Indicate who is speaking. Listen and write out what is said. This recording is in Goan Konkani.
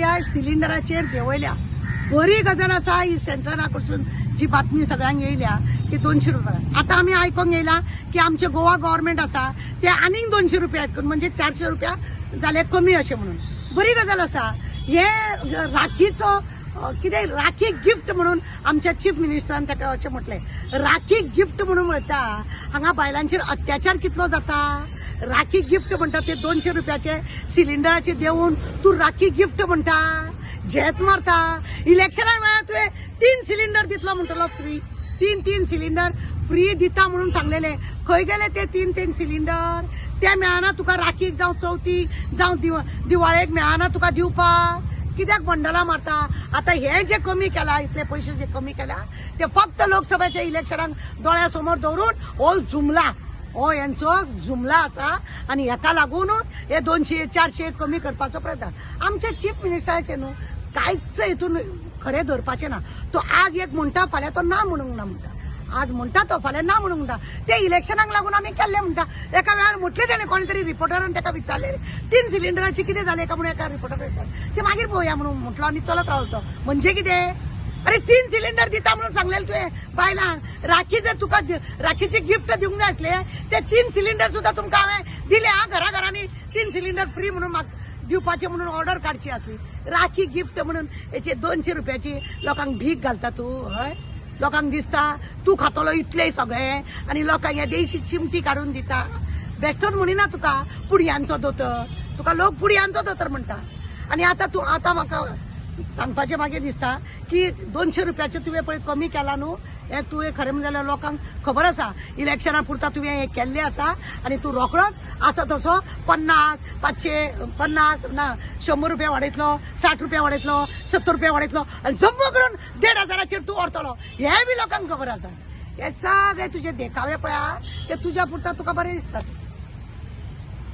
Speaker 1: रुपया सिलिंडराचेर देंवयल्या. बरी गजाल आसा ही सेंट्रला कडसून जी बातमी सगळ्यांक येयल्या की 200 रुपया. आतां आमी आयकोंक येयला की आमचे गोवा गव्हर्मेंट आसा ते आनीक 200 रुपया ऍड करून म्हणजे 400 रुपया जाले कमी अशें म्हणून. बरी गजाल आसा. हे राखीचो कितें राखी गिफ्ट म्हणून आमच्या चीफ मिनिस्टरान ताका अशें म्हटलें, राखी गिफ्ट म्हणून म्हणटा. हांगा बायलांचेर अत्याचार कितलो जाता. राखी गिफ्ट म्हणटा ते 200 रुपयाचे सिलिंडराचे देवन तूं राखी गिफ्ट म्हणटा, झेत मारता. इलेक्शना वेळार तुवें 3 सिलिंडर दितलो म्हणटलो फ्री, 3 सिलिंडर फ्री दिता म्हणून सांगलेले. खंय गेले ते 3 सिलिंडर? ते मेळना तुका राखीक जावं चवथीक जावं दिवाळेक मेळना तुका दिवपाक. कित्याक बंडलां मारता? आतां हे जे कमी केला, इतले पयशे जे कमी केला ते फक्त लोकसभेच्या इलेक्शनाक दोळ्या समोर दवरून हो जुमला, हो यांचो जुमला आसा आनी हेका लागूनच हे 200 400 कमी करपाचो प्रयत्न. आमच्या चीफ मिनिस्टराचे न्हू कांयच हितून खरें धरपाचें ना. तो आज एक म्हणटा, फाल्यां तो ना म्हणूंक ना म्हणटा, आज म्हणटा तो फाल्यां ना म्हणूंक म्हणटा. ते इलेक्शनाक लागून आमी केल्ले म्हणटा. एका वेळार म्हटलें तेणें कोणी तरी रिपोर्टरान ताका विचारलें 3 सिलिंडराची कितें जालें काय म्हणून एका रिपोर्टरान विचारलें, ते मागीर पळोवया म्हणून म्हटलो आनी चलत रावलो तो. म्हणजे कितें? अरे 3 सिलिंडर दिता म्हणून सांगलेलें तुवें बायलांक. राखी जर तुका राखीचे गिफ्ट दिवंक जाय आसले ते 3 सिलिंडर सुद्दां तुमकां हांवें दिले. हा, घरा घरांनी 3 सिलिंडर फ्री म्हणून दिवपाचे म्हणून ऑर्डर काडची आसली. राखी गिफ्ट म्हणून हेचे 200 रुपयाची लोकांक भीक घालता तूं. हय, लोकांक दिसता तूं खातलो इतले सगळे आनी लोकांक हे देशी चिमटी काडून दिता. बेश्टोच म्हणिना तुका पुडयांचो दोतोर, तुका लोक पुडयांचो दोतोर म्हणटा. आनी आतां तूं आतां म्हाका सांगपाचें मागीर दिसता की 200 रुपयाचें तुवें पळय कमी केला न्हू, हें तुवें खरें म्हणलें जाल्यार लोकांक खबर आसा इलेक्शना पुरता तुवें हें केल्लें आसा आनी तूं रोखडोच आसा तसो 50 550 ना 100 रुपया वाडयतलो, 60 रुपया वाडयतलो, 70 रुपया वाडयतलो आनी जम्मू करून 1500 तूं व्हरतलो. हें बी लोकांक खबर आसा. हे सगळे तुजे देखावे पळया ते तुज्या पुरता तुका बरें दिसतात.